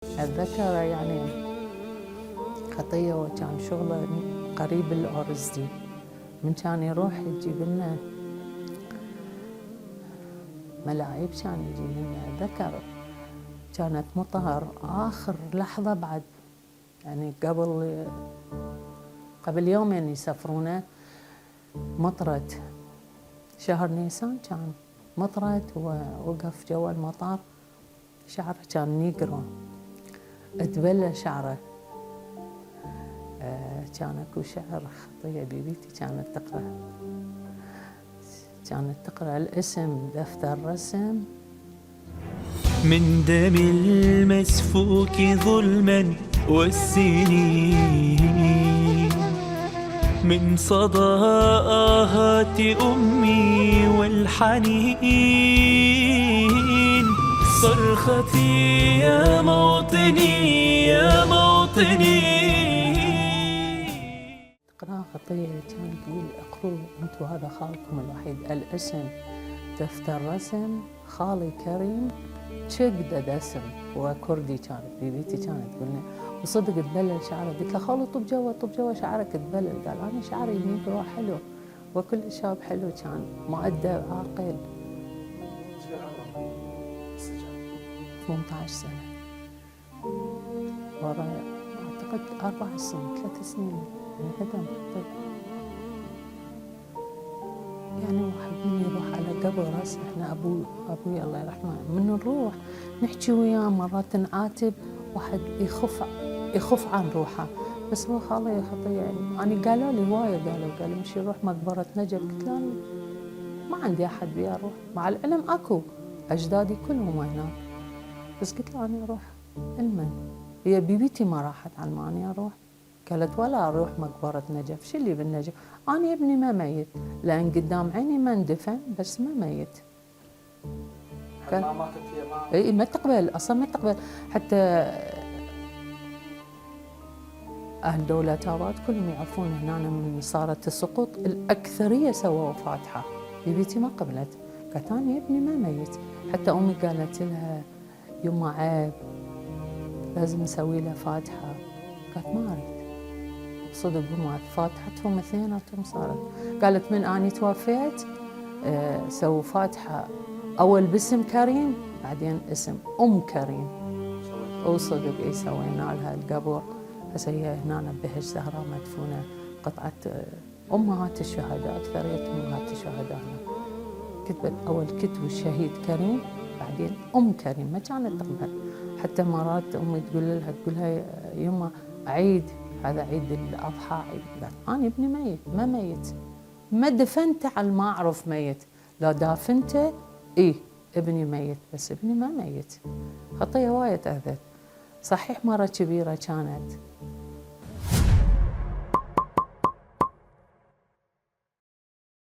أتذكر يعني خطية وكان شغله قريب الأورزدي، من كان يروح يجيب لنا ملاعيب، كان يجيب لنا. أتذكر كانت مطر آخر لحظة بعد، يعني قبل يومين يسافرونه، مطرت شهر نيسان، كان مطرت ووقف جوا المطار، شعره كان نيجرو، اتبلى شعره. كان اكو شعر خطية بيبيتي كانت تقرأ الاسم دفتر رسم. من دم المسفوك ظلما والسنين، من صدى آهات أمي والحنين، صرختي يا موطني يا موطني. تقرأ خطية كان تقول اقروا انتوا هذا خالكم الوحيد، الاسم دفتر رسم، خالي كريم شقد دسم. وكردي كانت بيبيتي كانت تقول، وصدق تبلل شعره. قلت له خالو طب جوا شعرك تبلل. قال انا شعري نيجرو حلو وكل شاب حلو. كان مؤدب عاقل. 18 سنة ورا اعتقد 4 سنين 3 سنين انهدم. يعني واحد من يروح على قبر هسه احنا ابوي الله يرحمه من نروح نحكي وياه مرات نعاتب، واحد يخف عن روحه. بس هو خالي خطيه يعني قالوا لي هوايه، قالوا مشي روح مقبره نجف. قلت له ما عندي احد بي اروح، مع العلم اكو اجدادي كلهم هناك، بس قلت له انا اروح المن. هي بيبيتي ما راحت على ما اني اروح، قالت ولا اروح مقبره نجف، شو اللي بالنجف؟ انا ابني ما ميت، لان قدام عيني ما اندفن بس ما ميت. ما ماتت هي اي ما تقبل اصلا، ما تقبل. حتى اهل دولة آباد كلهم يعرفون هنا من صارت السقوط الاكثريه سووا فاتحه. بيبيتي ما قبلت، قالت انا ابني ما ميت. حتى امي قالت لها يما عيب لازم نسوي له فاتحه. قالت ما اريد. صدق هم فاتحتهم اثنيناتهم صارت. قالت من اني توفيت سووا فاتحه اول باسم كريم بعدين اسم كريم. وصدق اي سوينا لها القبر. هسه هي هنا بهج زهراء مدفونه، قطعه امهات الشهداء، اكثريه امهات الشهداء هنا. كتبت اول كتب الشهيد كريم بعدين كريم، ما كانت تقبل. حتى مرات امي تقول لها يما عيد، هذا عيد الاضحى، عيد. قالت انا ابني ميت ما ميت، ما دفنته على ما اعرف ميت، لو دافنته ايه ابني ميت بس ابني ما ميت. خطيه وايد اذت. صحيح مره كبيره كانت